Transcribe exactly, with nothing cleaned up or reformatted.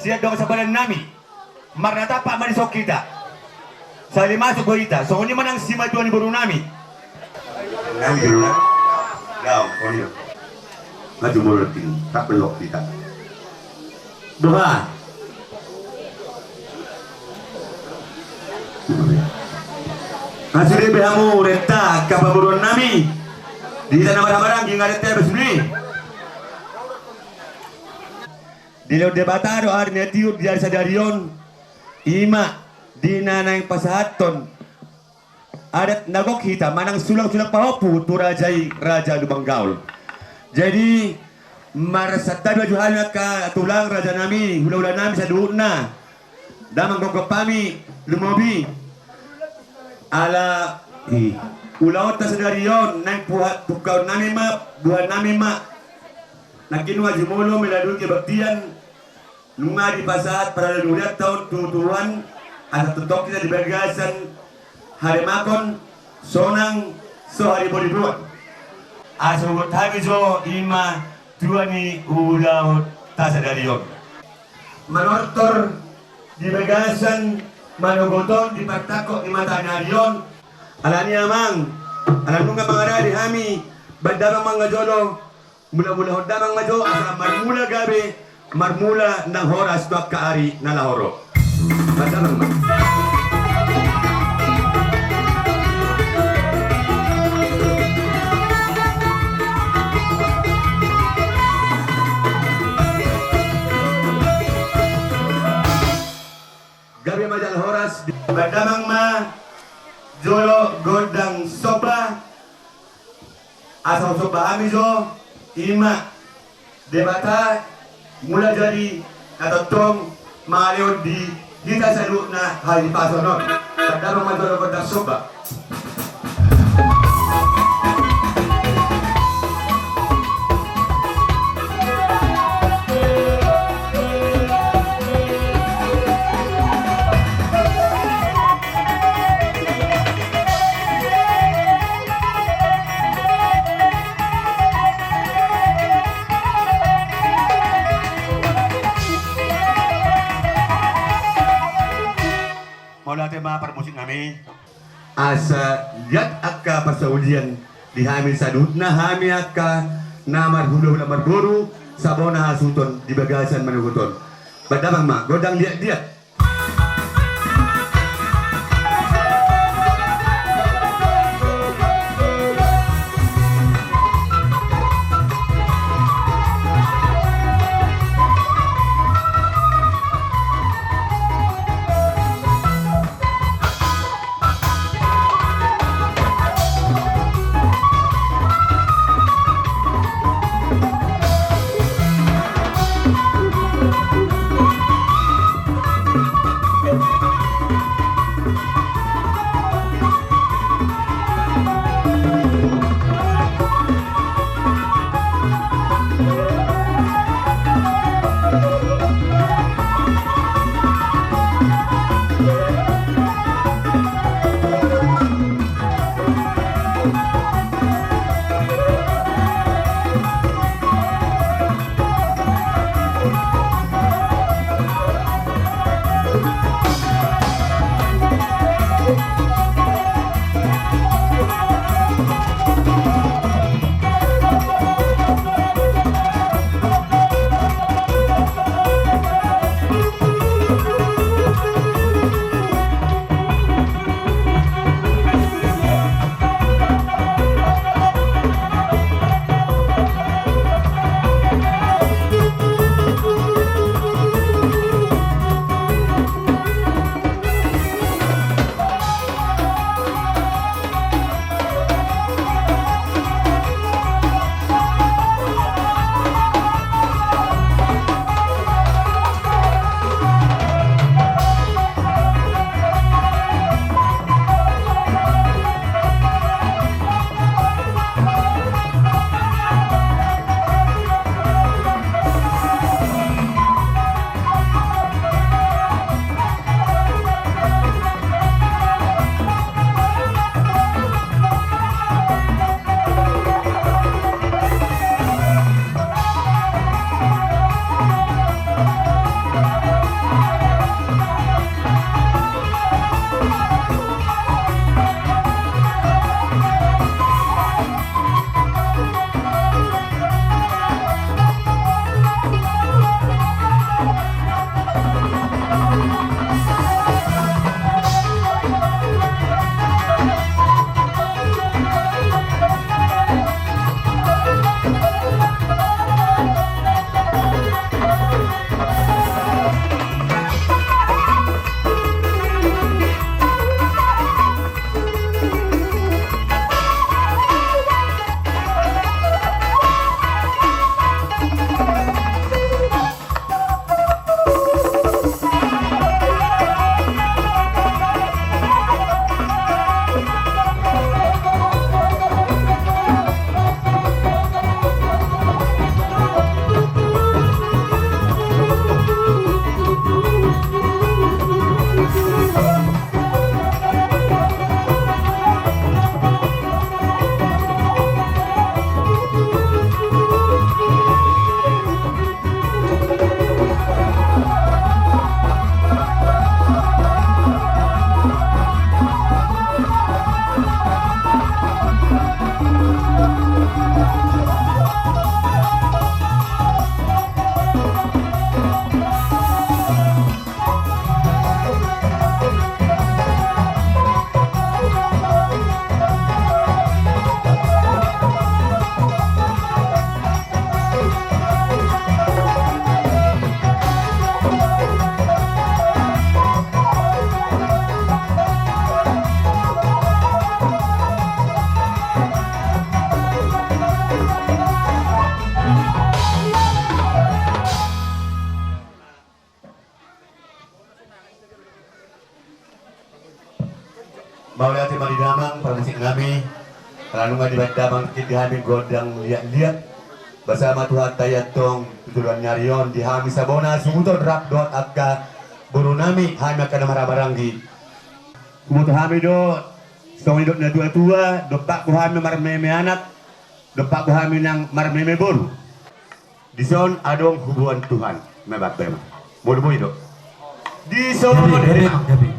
Dia dong sabadan nami. Marnatampak ma dison hita. Sahali masuk do hita. Songon i ma nang simatua ni boru nami. Nami boru nami. Gaung, songon i do. Maju mundur tinggi. Tak belok hita. Boha. Nga sude be hamu renta angka pamoruon nami. Di hita na marhahamaranggi nga renta be sude. Dilehon Debata do ari na tiur di ari sadari on. I ma di na naeng pasahathon adat na gok hita manang sulang-sulang pahompu tu raja i, Raja Lumban Gaol. Jadi marsantabi ma jo hami angka tulang, raja nami, hula-hula nami saluhutna. Damang gok-gok hami lumobi. Ala i ulaonta sadari on naeng puha-, pungkaon nami ma, buha nami ma. Nangkin nunga jumolo melalui kebaktian. Nunga dipasahat parade durian taon tu Tuhan, asa tongtong hita di bagasan harimaon, sonang so hariboriboan. Asa huboan hami jo i ma tua ni ulaonta sadari on. Manortor di bagasan manogot on di partangkok ni mata ni ari on. Alani amang, ala nunga mangarade hami, baen damang ma jolo. Mula-mulahon damang ma jo, asa marmula gabe, marmula nang horas tu angka ari na laho ro. Baen damang ma. Gabe ma jala horas. Baen damang ma jolo gondang somba. Asa husomba hami jo, i ma Debata Mulajadi na tongtong mangalehon di hita saluhutna hahipason on. Baen damang ma jolo gondang somba. Mauliate ma parmusik nami. Asa liat angka parsaulian di hami saluhutna, hami angka na marhulahula marboru, sabona hasuhuton di bagasan manogot on. Baen damang ma gondang liat-liat. Musik nami, ala nunga dibahen damang di hami gondang liat-liat. Basa ma Tuhanta i antong tu joloan ni ari on di hami Sabona, Suhuton rap dohot angka boru nami, hami angka na marhahamaranggi. Huboto hami do, songon nidok ni na tua-tua, dompak do hami marmeme anak, dompak do hami nang marmeme boru. Dison adong hubuan Tuhan. Mababbe ma. Molo boi do. Dison. Gabe, gabe, gabe.